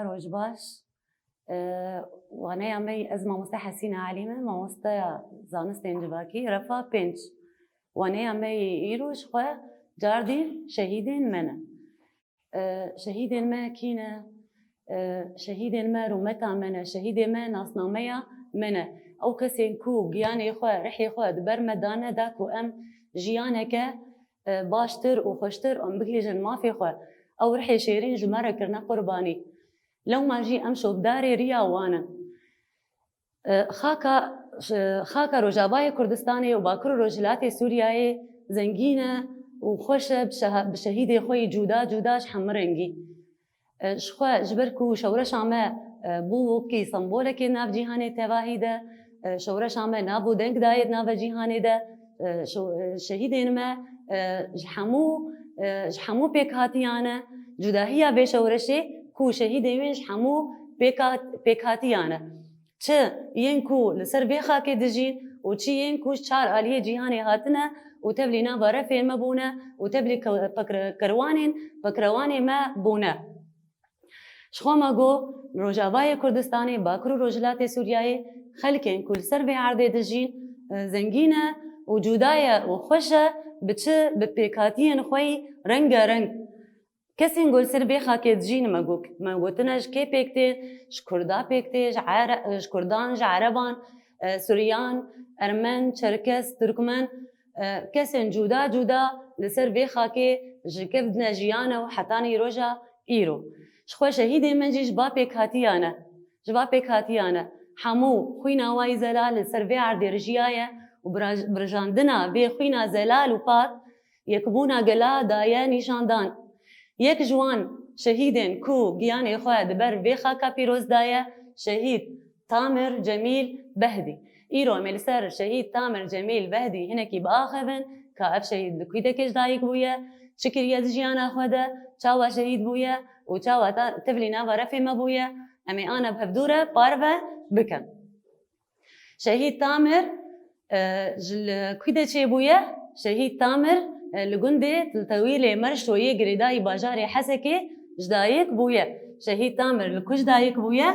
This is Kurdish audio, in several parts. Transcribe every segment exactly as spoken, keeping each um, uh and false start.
Roj baş. E, waneya me, ez mamoste Hesîna Elî me, mamosteya zanistên civakî, refa pênc. Waneya me yê îro ji xwe cardî şehîdên me ne. E, şehîdên me kî ne? E, şehîdên me rûmeta me ne, şehîdê me nasnameya me ne. Ew kesên ku giyanê xwe, rihê xwe di ber me dane da ku em jiyaneke, e, baştir û xweştir em bigihîjin mafê xwe. Ew rihê şêrîn ji me re kirine qurbanî. Lewma jî em şopdarê riya wan in. E, xaka, e, xaka Rojavayê Kurdistanê û Bakur û Rojhilatê Sûriyeyê zengîn e û xweş e bi şeha-, bi şehîdê xwe yî cuda cuda ji hemû rengî. E, ji xwe, ji ber ku şewreşa me, e, bû wekî sembolekê nav cîhanê tevahî de, e, şewreşa me nav û deng dayê di nava cîhanê de, e, şew-, e, şehîdên me, e, ji hemû, e, ji hemû pêkhatiyan e. Cudahiya vê şewreşê ku şehîdên wê ji hemû pêka-, pêkhatiyan e. Çi yên ku li ser vê xakê dijîn û çi yên ku ji çar aliyê cîhanê hatine û tevlî nava refê me bûne û tevlî ke-, pekre-, kerwanên pekrewanê me bûne. Ji xwe me got, Rojavayê Kurdistanê, Bakur û Rojhilatê Sûriyeyê, xelkên ku li ser vê erdê dijîn, e, zengîn e û cuda ye û xweş e, bi çi, bi pêkhatiyên xwe yî rengareng. Kesên ku li ser vê xakê dijîn me got, me gotine ji kê pêk tê, ji Kurda pêk tê, ji Ere-, ji Kurdan, ji Ereban, e, Suryan, Ermen, Çerkes, Tirkmen, e, kesên cuda cuda li ser vê xakê ji kevdine jiyane û hetanî roja îro. Ji xwe şehîdên me jî ji va pêkhatiya ne. Ji va pêkhatiya ne. Hemû xwîna wa yî zelal li ser vê erdê rijiyaye û biraj-, birijandina vê xwîna zelal û pak yekbûna gela daye nîşandan. Yek ji wan şehîdên ku giyanê xwe di ber vê xaka pîroz daye, şehîd Tamir Cemîl Behdî. Îro em ê li ser şehîd Tamir Cemîl Behdî hinekî biaxivin, ka ev şehîd li kûdekê ji dayik bûye, çi kiriye di jiyana xwe de, çawa şehîd bûye û çawa ta-, tevlî nava refê me bûye, em ê ana bi hevdû re parve bikin. Şehîd Tamir, e, ji li kû de çêbûye? Şehîd Tamir, e, li gundê Tiltewîlê Merşo yê girêdayî bajarê Hesekê ji dayik bûye. Şehîd Tamir li ku ji dayik bûye?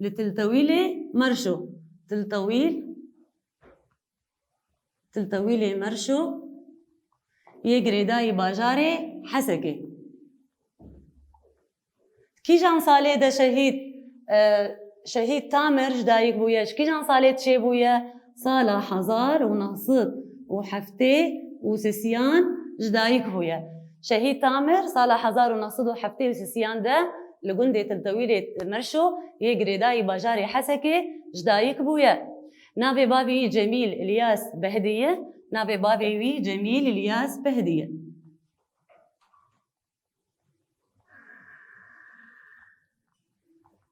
Li Tiltewîlê Merşo. Tiltewîl, Tiltewîlê Merşo yê girêdayî bajarê Hesekê. Kîjan salê de şehîd, e, şehîd Tamir ji dayik bûye? Ji kîjan salê çêbûye? Sala hezar û neh sed û heftê û sisiyan ji dayik bûye. Şehîd Tamir sala hezar û neh sed û heftê û sisiyan de li gundê Tiltewîlê Merşo yê girêdayî bajarê Hesekê ji dayik bûye. Navê bavê wî Cemîl Îlyas Behdî ye. Navê bavê wî Cemîl Îlyas Behdî ye.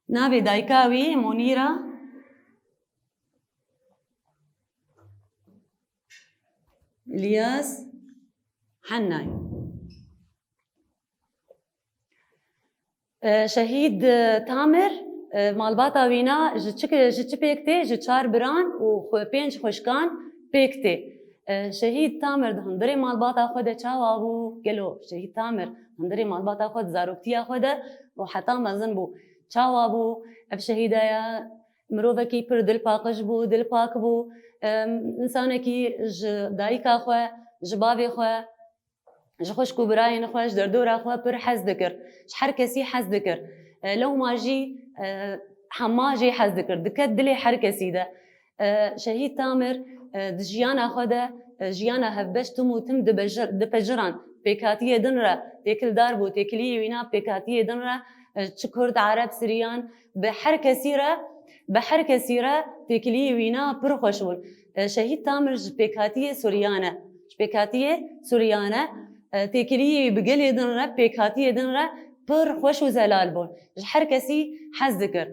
Navê dayika wî Munîra Îlyas Hennay. E, şehîd, e, Tamir, e, malbata wîna ji çi, ji çi pêk tê? Ji çar biran û xwe-, pênc xwişkan pêk tê. E, şehîd Tamir di hundirê malbata xwe de çawa bû? Gelo şehîd Tamir hundirê malbata xwe di zaroktiya xwe de û heta mezin bû, çawa bû? Ev şehîdaya mirovekî pir dilpaqij bû, dilpak bû. Em, însanekî ji dayika xwe, ji bavê xwe, ji xwişk û birayên xwe, ji derdora xwe pir hez dikir. Ji her kesî hez dikir. E, lewma jî, e, hema jê hez dikir. Diket dilê her kesî de. E, şehîd Tamir, e, di jiyana xwe de, e, jiyana hevbeş tim û tim dibejir-, dipejirand. Pêkhatiyê din re têkildar bû, têkiliyê wîna pêkhatiyê din re, e, çi Kurd, Ereb, Siryan, bi her kesî re, bi her kesî re têkiliyê wîna pir xweş bûn. E, şehîd Tamir ji pêkhatiyê Suryan e. Ji pêkhatiyê Suryan e. E, têkiliyê wî bi gelê din re, pêkhatiyê din re pir xweş û zelal bûn. Ji her kesî hez dikir.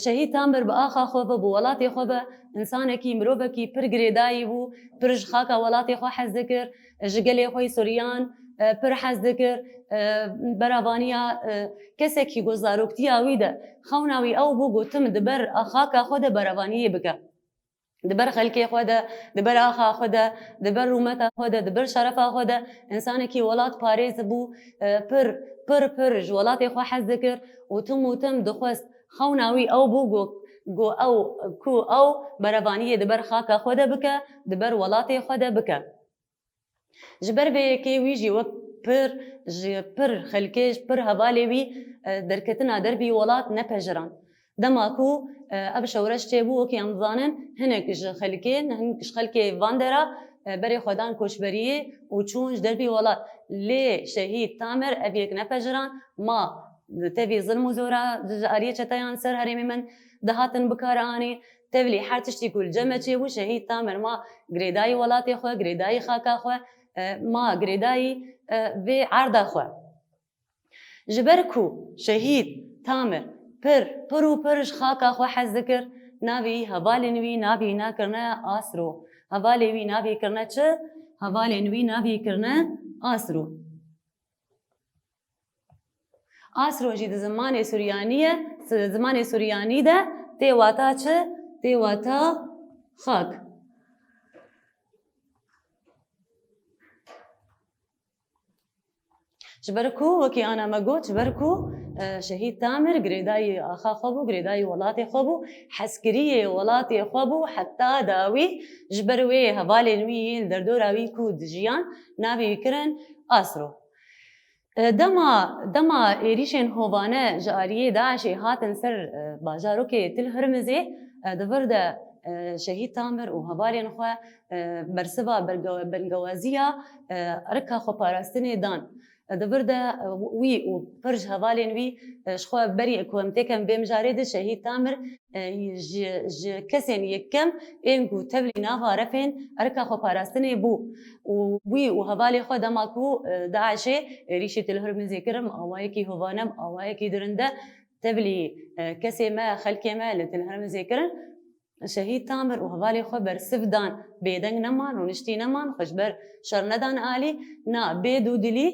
Şehîd Tamir bi axa xwe ve, bi welatê xwe ve, însanekî, mirovekî pir girêdayî bû, pir ji xaka welatê xwe hez dikir, ji gelê xwe yî Suryan, e, pir hez dikir, e, beravaniya, e, kesekî ku zaroktiya wî de xewna wî ew bû ku tim di ber xaka xwe de beravaniyê bike. Di ber xelkê xwe de, di ber axa xwe de, di ber rûmeta xwe de, di ber şerefa xwe de, însanekî welatparêz bû, e, pir, pir, pir ji welatê xwe hez dikir û tim û tim dixwest xewna wî ew bû ku, ku ew, ku ew berevaniyê di ber xaka xwe de bike, di ber welatê xwe de bike. Ji ber vê yekê wî jî wek pir, ji pir xelkê, ji pir hevalê wî, e, derketina dervî welat nepejirand. Dema ku, e, ev şewreş çêbû, wekî em dizanin, hinek ji xelkê, hinek ji xelkê van dera, e, berê xwe dan koçberiyê û çûn ji dervî welat. Lê Şehîd Tamir ev yek nepejirand, ma tevî zilm û zora ji aliyê çeteyan ser herêmê min dihatin bikaranîn. Tevlî her tiştî ku li cem me çêbû, Şehîd Tamir ma girêdayî welatê xwe, girêdayî xaka xwe, e, ma girêdayî, e, vê erda xwe. Ji ber ku Şehîd Tamir pir, pir û pir ji xaka xwe hez dikir, navê wî, hevalên wî navê wî kirine Asro. Hevalê wî navê kirine çi? Hevalên wî navê kirine Asro. Asro jî di zimanê suryanî ye, si-, zimanê suryanî de tê wata çi? Tê wata xak. Ji ber ku, wekî ana me got, ji ber ku, e, Şehîd Tamir girêdayî axa xwe bû, girêdayî welatê xwe bû, hezkiriyê welatê xwe bû, heta dawî ji ber wê hevalên wî yên derdora wî ku dijiyan, navê wî kirin Asro. E, dema, dema êrîşên hovane ji aliyê DAIŞê hatin ser, e, bajarokê Til Hurmizê, e, di vir de, e, Şehîd Tamir û hevalên xwe, e, bersiva berge-, bengewaziya, e, erka xweparastinê dan. E, di vir de, e, wî û pir ji hevalên wî, e, ji xwe berî ku em têkin vê mijarê de Şehîd Tamir e, ji, ji kesên yekem ên ku tevlî nava refên erka xweparastinê bû û wî û hevalê xwe dema ku, e, DAIŞê êrîşî Til Hurmizê kirin, bi awayekî hovane, bi awayekî dirinde, tevlî, e, kesê me, xelkê me li Til Hurmizê kirin. Şehîd Tamir û hevalê xwe bersiv dan, bêdeng neman, rûniştî neman, xwe ji ber şer nedan alî, na bê dûdilî,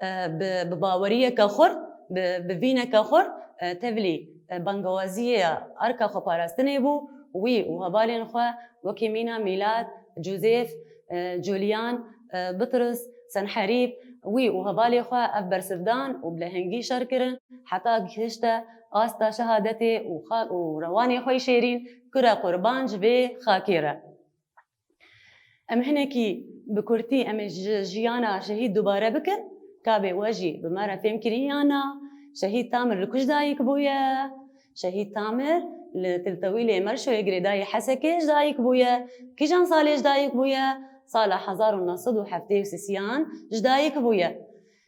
e, bi, bi baweriyeke xurt, bi, bi vîneke xurt, e, tevlî, e, bangewaziyê ya erka xweparastinê bû, wî û hevalên xwe wekî mîna Mîlad, Cûzêf, e, Cûliyan, e, Bitrus, Senherîb, wî û hevalê xwe ev bersivdan û bi lehengî şer kirin, heta gihişte asta şehadetê û xa-, û rewanê xwe yî şêrîn kire qurban ji vê xakê re. Em hinekî bi kurtî em ê ji jiyana Şehîd dubare bikin. Ka bê we jî bi me re fêm kirî yan na? Şehîd Tamir li ku ji dayik bûye? Şehîd Tamir li Til Tewîlê Merşoyê girêdayî Hesekê ji dayik bûye. Kîjan salê ji dayik bûye? Sala hezar û neh sed û heftê û sisiyan ji dayik bûye.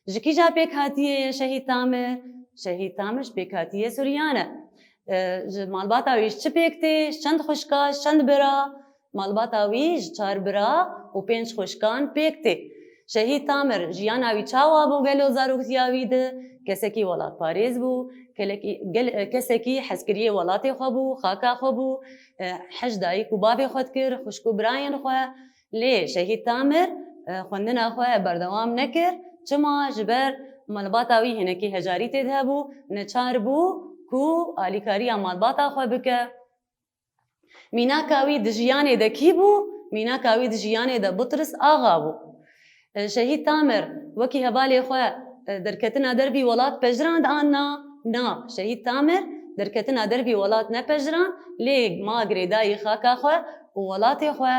Ji kîja pêkhatiyê ye Şehîd Tamir? Şehîd Tamir ji pêkhatiyê Suryan e. E, ji malbata wî ji çi pêk tê? Ji çend xwişka, ji çend bira? Malbata wî ji çar bira û pênc xwişkan pêk tê. Şehîd Tamir jiyana wî çawa bû gelo zaroktiya wî de? Kesekî welatparêz bû, kelekî-, gel-, e, kesekî hezkiriyê welatê xwe bû, xaka xwe bû, e, hej dayik û bavê xwe dikir, xwişk û birayên xwe. Lê Şehîd Tamir, e, xwendina xwe berdewam nekir. Çima? Ji ber malbata wî hinekî hejarî tê de hebû, neçar bû ku alîkariya malbata xwe bike. Mînaka wî di jiyanê de kî bû? Mînaka wî di jiyanê de Bitrus Axa bû. E, Şehîd Tamir wekî hevalê xwe, e, derketina dervî welat pejirand an na? Na. Şehîd Tamir derketina dervî welat nepejirand, lê ma girêdayî xaka xwe û welatê xwe.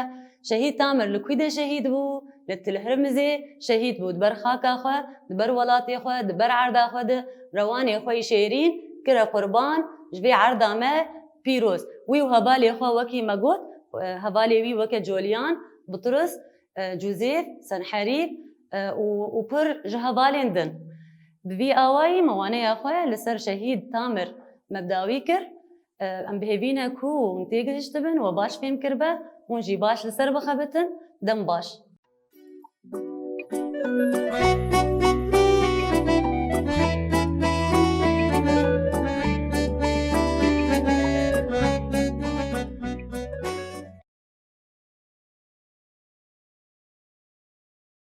Şehîd Tamir li ku de şehîd bû? Li Til Hirmizê şehîd bû. Di ber xaka xwe, di ber welatê xwe, di ber erda xwe de rewanê xwe yî şêrîn kire qurban ji vê erda me pîroz. Wî û hevalê xwe wekî me got, e, hevalê wî weke Coliyan, Bitrus, e, Cûzêf, Senherîb, e, û, û pir ji hevalên din. Bi vî awayî me waneya xwe li ser şehîd Tamir me bi dawî kir. E, em bi hêvî ne ku hûn têgihiştibin, we baş fêm kiribe, hûn jî baş li ser bixebitin. Dem baş.